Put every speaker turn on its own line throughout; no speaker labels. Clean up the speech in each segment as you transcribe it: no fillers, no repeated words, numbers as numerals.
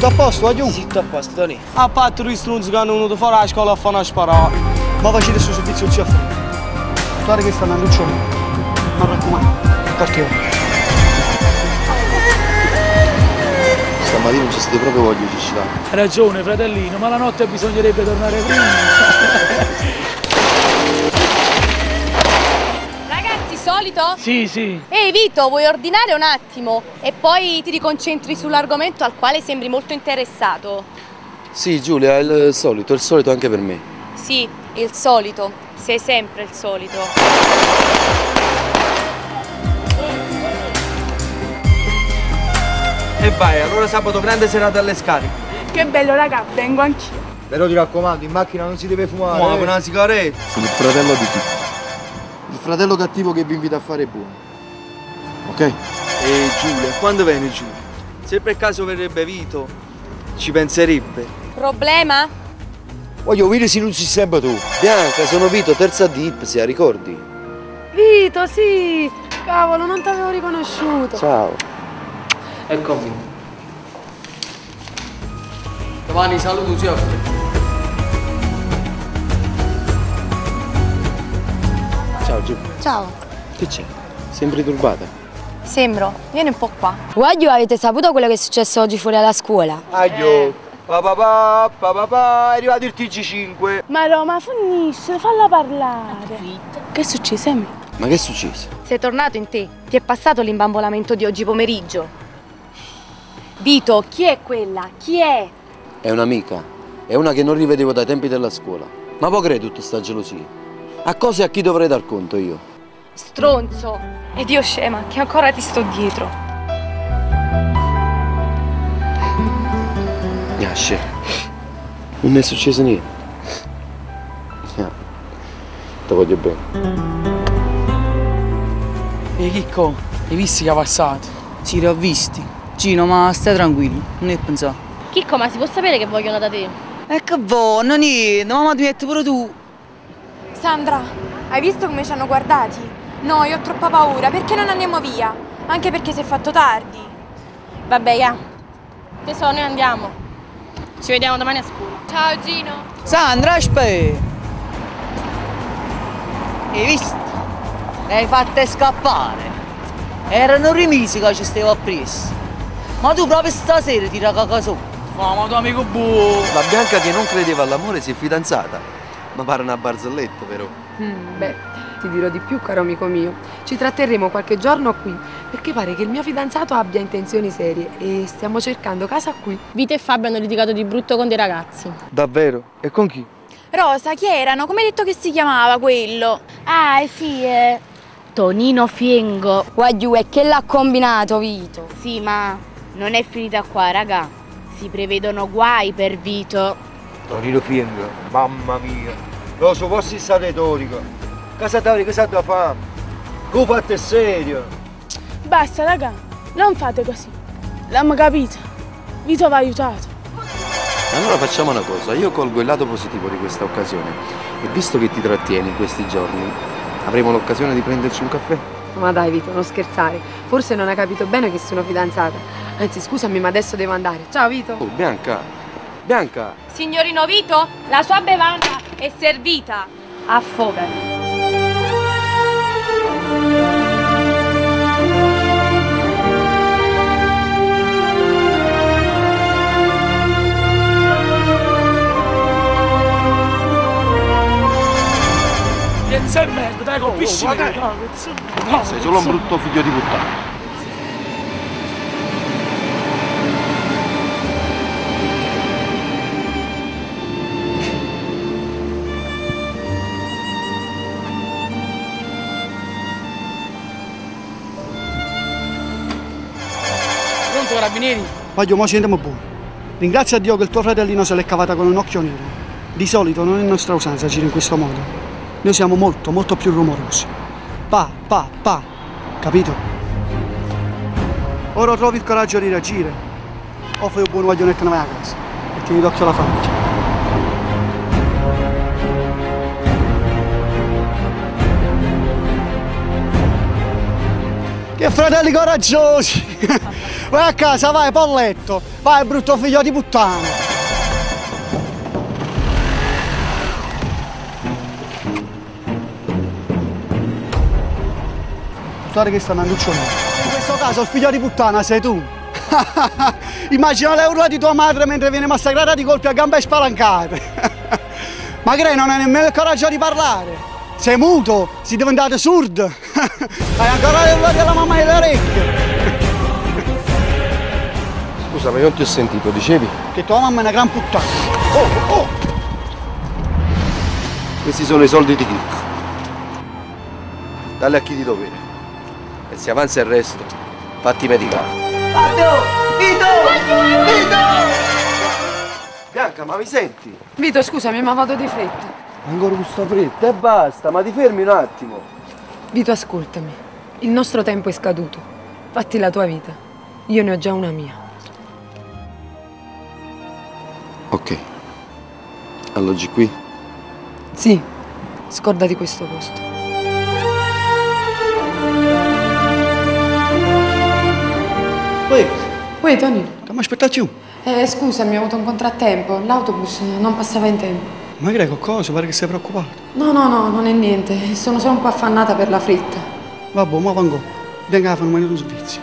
Tutto a posto, guagliù?
Sì, tutto a posto, Tony.
A parte lui stronzo che hanno venuto fuori alla scuola a fare una sparata.
Ma facete questo servizio zio Alfredo. Guarda che sta andando un giorno. Mi raccomando, accorti voi.
Stamattina non c'è stato proprio voglia di ci
Hai ragione, fratellino, ma la notte bisognerebbe tornare prima.
Ragazzi, solito?
Sì, sì.
Ehi Vito, vuoi ordinare un attimo? E poi ti riconcentri sull'argomento al quale sembri molto interessato.
Sì, Giulia, è il solito, il solito anche per me.
Sì, il solito. Sei sempre il solito.
E vai, allora sabato grande serata alle scariche.
Che bello raga, vengo anch'io.
Però ti raccomando, in macchina non si deve fumare.
Ma con una sigaretta.
Sono il fratello di Pippo. Il fratello cattivo che vi invita a fare buono. Ok?
E Giulia, quando viene Giulia? Se per caso verrebbe Vito, ci penserebbe.
Problema?
Voglio vedere se non si sempre tu.
Bianca, sono Vito, terza di Ipsia, ricordi?
Vito, sì! Cavolo, non ti avevo riconosciuto.
Ciao.
Eccomi. Domani saluto zio Alfredo.
Ciao Giulia.
Ciao.
Che c'è? Sembri turbata.
Sembro, vieni un po' qua.
Guaglio, avete saputo quello che è successo oggi fuori alla scuola?
Aglio. Pa pa pa, pa pa pa, è arrivato il TG5.
Ma Roma, finisce, falla parlare. Che è successo?
Ma che è successo?
Sei tornato in te. Ti è passato l'imbambolamento di oggi pomeriggio. Vito, chi è quella? Chi è?
È un'amica. È una che non rivedevo dai tempi della scuola. Ma può credere tutta sta gelosia? A cosa e a chi dovrei dar conto io?
Stronzo! Ed io scema, che ancora ti sto dietro.
Nasce. Non è successo niente. No. Ti voglio bene.
E Chicco, hai visti che ha passato?
Sì, li ho visti. Gino, ma stai tranquillo, non è pensare.
Chicco, ma si può sapere che vogliono da te?
E che vogliono, niente, mamma ti metti pure tu.
Sandra, hai visto come ci hanno guardati? No, io ho troppa paura, perché non andiamo via? Anche perché si è fatto tardi.
Vabbè, ya. Tesoro, noi andiamo. Ci vediamo domani a scuola.
Ciao Gino.
Sandra, aspetta! Hai visto? Le hai fatte scappare. Erano rimisi che ci stavo appresso. Ma tu proprio stasera ti caca sotto.
Ma ma tuo amico buono.
La Bianca che non credeva all'amore si è fidanzata. Ma pare una barzelletta però.
Beh, ti dirò di più, caro amico mio. Ci tratterremo qualche giorno qui, perché pare che il mio fidanzato abbia intenzioni serie e stiamo cercando casa qui.
Vito e Fabio hanno litigato di brutto con dei ragazzi.
Davvero? E con chi?
Rosa, chi erano? Come hai detto che si chiamava quello?
Ah, sì, Tonino Fiengo.
Guaglio, e che l'ha combinato, Vito?
Sì, ma non è finita qua, raga. Si prevedono guai per Vito.
Tonino Fiengo, mamma mia. Lo so, posso sta retorica. Cosa t'avrei, cosa da fare? Che fatto è serio?
Basta, raga, non fate così. L'hanno capito. Vito va aiutato.
Allora facciamo una cosa, io colgo il lato positivo di questa occasione e visto che ti trattieni in questi giorni, avremo l'occasione di prenderci un caffè.
Ma dai Vito, non scherzare. Forse non hai capito bene che sono fidanzata. Anzi, scusami, ma adesso devo andare. Ciao Vito.
Oh, Bianca! Bianca!
Signorino Vito, la sua bevanda è servita. Affogati.
Piezza e merda, dai, colpisci me. Dai, no,
Sei solo un brutto figlio di puttana.
Pronto, carabinieri?
Voglio, mo ci andiamo buono. Ringrazia Dio che il tuo fratellino se l'è cavata con un occhio nero. Di solito non è nostra usanza agire in questo modo. Noi siamo molto, molto più rumorosi. Pa, pa, pa. Capito? Ora trovi il coraggio di reagire. O fai un buon guaglionetto e ne vai a casa. E tieni d'occhio la famiglia. Che fratelli coraggiosi! Vai a casa, vai, polletto! Vai, brutto figlio di puttana! Scusate che sta andando In questo caso il figlio di puttana sei tu! Immagina le urla di tua madre mentre viene massacrata di colpi a gambe spalancate! Ma che non hai nemmeno il coraggio di parlare! Sei muto, sei diventato sordo! Hai ancora le urla della mamma nelle orecchie!
Scusa, ma io non ti ho sentito, dicevi?
Che tua mamma è una gran puttana!
Oh, oh! Questi sono i soldi di Chicco. Dalle a chi di dovere. E se avanza il resto, fatti medicare.
Fabio! Vito! Vito!
Bianca, ma mi senti?
Vito, scusami, ma vado di fretta.
Ancora questa fretta e basta, ma ti fermi un attimo.
Vito, ascoltami. Il nostro tempo è scaduto. Fatti la tua vita. Io ne ho già una mia.
Ok. Alloggi qui?
Sì, scordati questo posto.
Uè,
Uè, Tony.
Ti aspettato
Scusami, ho avuto un contrattempo. L'autobus non passava in tempo.
Ma che cosa? Pare che sei preoccupato.
No, no, no, non è niente. Sono solo un po' affannata per la fretta.
Vabbè, ma vengo. Venga a fare un minuto servizio.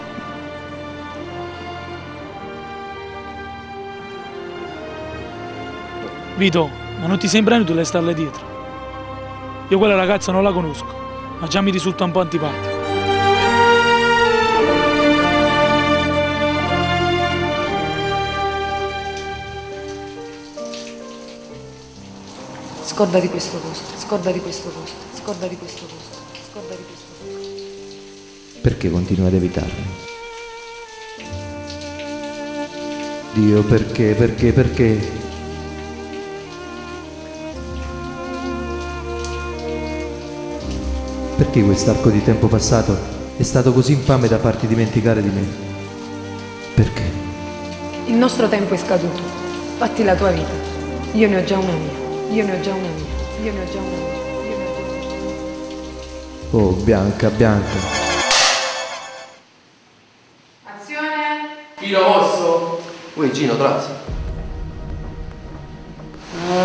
Vito, ma non ti sembra inutile starle dietro? Io quella ragazza non la conosco, ma già mi risulta un po' antipatica.
Scordati questo posto, scordati questo posto, scordati questo posto, scordati questo posto.
Perché continui ad evitarmi? Dio, perché, perché, perché? Perché quest'arco di tempo passato è stato così infame da farti dimenticare di me? Perché?
Il nostro tempo è scaduto. Fatti la tua vita. Io ne ho già una mia. Io ne ho già una mia. Io ne ho già una mia. Io ne ho già una mia.
Oh, Bianca, Bianca.
Azione!
Vito, posso?
Uè, Gino, trasi.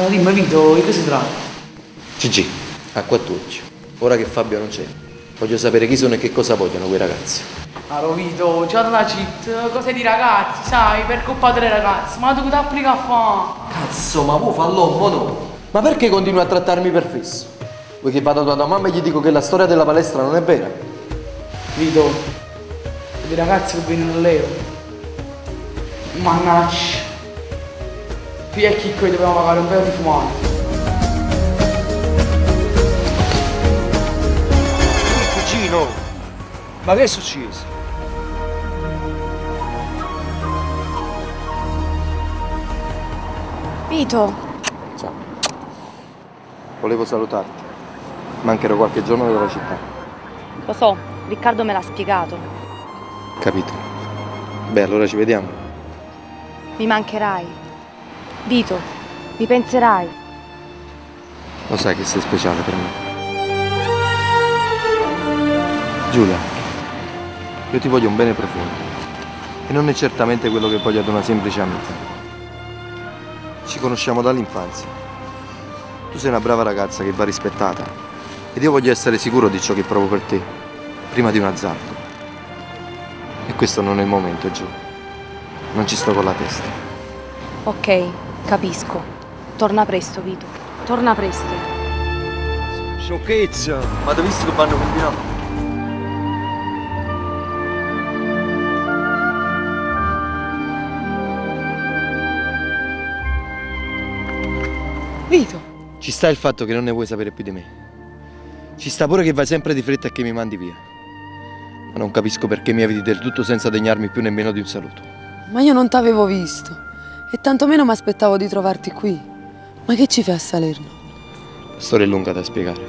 Dimmi, Vito, di che si tratta?
Gigi, a 14. Ora che Fabio non c'è, voglio sapere chi sono e che cosa vogliono quei ragazzi.
Caro Vito, già dalla cheat, cose di ragazzi, sai, per colpa delle ragazze, ma tu che ti applica a fare?
Cazzo, ma vuoi fall'uomo no? Ma perché continui a trattarmi per fesso? Vuoi che vada da tua mamma e gli dico che la storia della palestra non è vera?
Vito, dei ragazzi che vengono Leo. Mannaggia. Qui e Chicco dobbiamo pagare un paio di fumanti.
Gino, ma che è successo?
Vito.
Ciao. Volevo salutarti. Mancherò qualche giorno dalla città.
Lo so, Riccardo me l'ha spiegato.
Capito. Beh, allora ci vediamo.
Mi mancherai. Vito, mi penserai.
Lo sai che sei speciale per me. Giulia, io ti voglio un bene profondo. E non è certamente quello che voglio ad una semplice amica. Ci conosciamo dall'infanzia. Tu sei una brava ragazza che va rispettata. Ed io voglio essere sicuro di ciò che provo per te, prima di un azzardo. E questo non è il momento, Giù. Non ci sto con la testa.
Ok, capisco. Torna presto, Vito. Torna presto.
Sciocchezza! Ma ti ho visto che vanno combinato?
Vito!
Ci sta il fatto che non ne vuoi sapere più di me. Ci sta pure che vai sempre di fretta e che mi mandi via. Ma non capisco perché mi eviti del tutto senza degnarmi più nemmeno di un saluto.
Ma io non t'avevo visto. E tantomeno mi aspettavo di trovarti qui. Ma che ci fai a Salerno?
La storia è lunga da spiegare.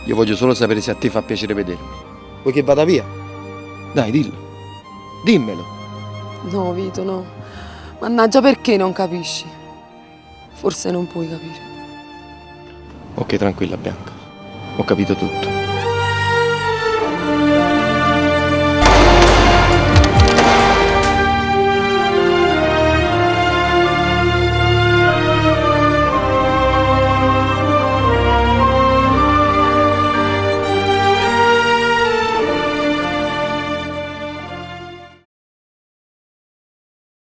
Io voglio solo sapere se a te fa piacere vedermi. Vuoi che vada via? Dai, dillo. Dimmelo.
No, Vito, no. Mannaggia, perché non capisci? Forse non puoi capire.
Ok, tranquilla, Bianca. Ho capito tutto.